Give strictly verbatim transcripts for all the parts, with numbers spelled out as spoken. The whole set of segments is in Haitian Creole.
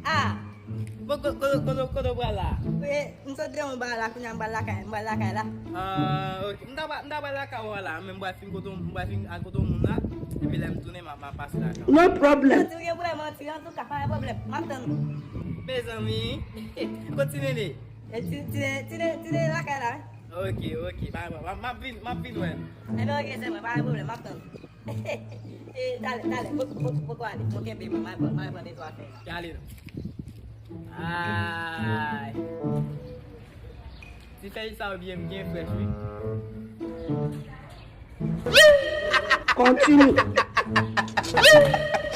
Ah! Bon, ko-, ko-, kote, kote w pral la? E, m sot de yon ba la, kounye a m pral lakay, m pral lakay la. Ah, ok. M ta pral, m ta pral lakay ou a la, men m pral fin kote w, m pral fin al kote yon moun la, epi lè m tounen, m a, m a pase lakay ou. No problem. Anti, ou gen pwoblèm, anti, antouka, pa gen pwoblèm. M ap tann ou. Mezanmi, kote Ti Nene? E, Ti, Ti, Ti, Ti Nene lakay la, wi. Ok, ok, pa, pa, m ap vin, m ap vin wè. Ebyen, ok, sè mwen, pa gen pwoblèm, m ap tann ou. E, talè, talè, poko, poko, poko ale, poko kenbe mwen, m a, m a pran de twa fèy. Ki ale non. Ay. Ti fèy sa yo byen, byen frèch, wi. Continue.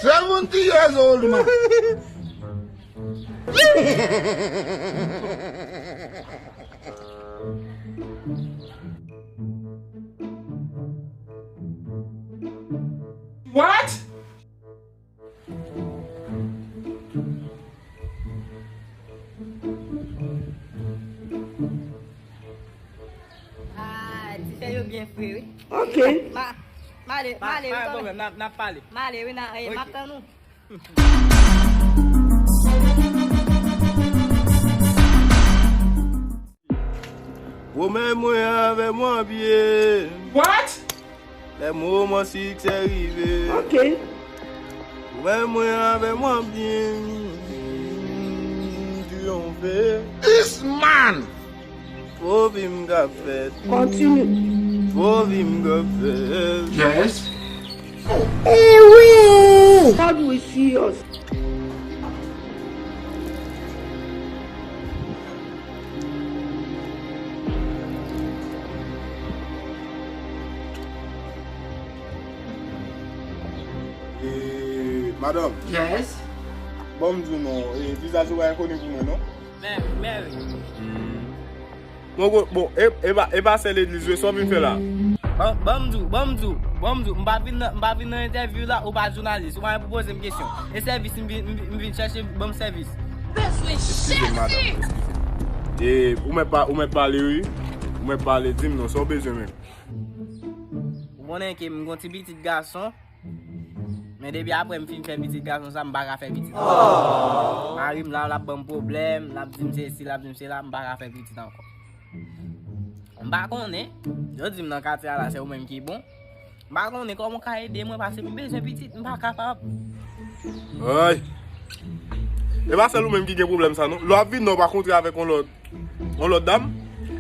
Seventy years old man. What? Ah, ti fèy yo byen fre, wi. Ok. Ma, ma ale, ma ale, wi, kanmenm. Pa gen pwoblèm, n a, n a pale. Ma ale, wi, n a, eh, m ap tann ou. Pwomèt mwen avè mwen byen. What? Lè moman siksè rive. Ok. Pwomèt mwen avè mwen byen. Triyonfe. This man! Fo vi m k ap fèt. Continue. Fo vi m k ap fèt. Yes. Eh oui! How do we see us? E, madanm. Yes. Bon, m di w non, e, vizaj ou pa enkoni pou mwen, non? Mèri, mèri. Bon, bon, bon, e, e pa, e pa sè legliz, wi, sa w vin fè la? Ban, ban m di w, ban m di w, ban m di w, m pa vin nan, m pa vin nan entèvyou la, ou pa jounalis, ou pa gen pou poze m kesyon. E sèvis m vin, m vin, m vin chèche, ban m sèvis. Eskize m, madanm, eskize m. E, ou mèt pa, ou mèt pale, wi. Ou mèt pale, di m non, sa w bezwen menm? Ou konnen ke m gon ti pitit gason. Men depi apre m fin fè pitit gason sa, m pa ka fè pitit ankò. Mari m la, l ap ban m pwoblèm, l ap di m sesi, l ap di m sela, m pa ka fè pitit ankò. M pa konnen, yo di m nan katye a la, se ou menm ki bon. M pa konnen kòman w ka ede mwen, paske m bezwen pitit, m pa kapab. Ay! E pa sèl ou menm ki gen pwoblèm sa, non. Lè w ap vin, non, w pa kontre avèk yon lòt. Yon lòt dam,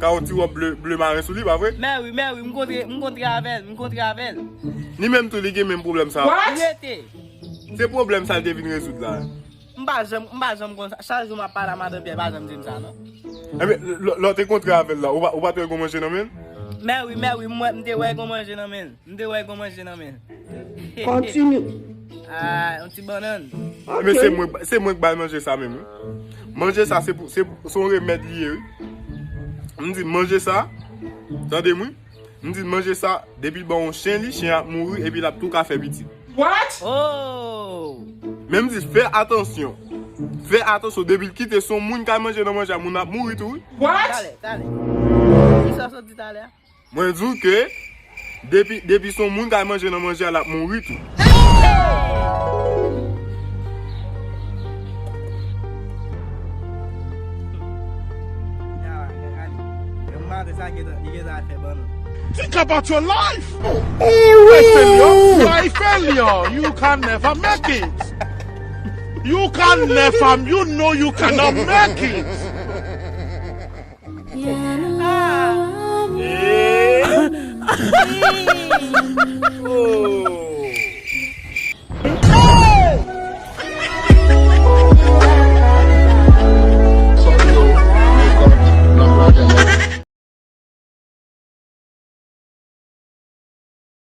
ka yon ti wòb ble, ble maren sou li, pa vre? Mèwi, mèwi, m kontre, m kontre avè l, m kontre avè l. Li menm tou, li gen menm pwoblèm sa a. What? Li rete. Se pwoblèm sa l te vin rezoud la. M pa janm, m pa janm konn sa. Chak jou m ap pale a madan Pyè, pa janm di m sa, non. Ebyen, lè, lè w te kontre avè l la, ou pa, ou pa t wè l gon manje nan men l? Mèwi, mèwi, m wè, m te wè l gon manje nan men l. M te wè l gon manje nan men l. Continue. Ah, yon ti bannann. Men se mwen, se mwen k ba l manje sa menm, wi. Manje sa, se pou, se, se yon remèd li ye, wi. M di manje sa, tande m, wi. M di manje sa, depi l ban yon chen li, chen ap mouri, epi l ap tou ka fè pitit. What? Oh! Men m di fè atansyon. Fè atansyon, depi l kite se yon moun k al manje nan manje a, moun ap mouri tou, wi. What? Talè, talè. Kisa w sot di talè a? Mwen di w ke depi, depi se yon moun k al manje nan manje a, l ap mouri tou. Think about your life. You are a failure. You are a failure. You can never make it. You can never, you know you cannot make it.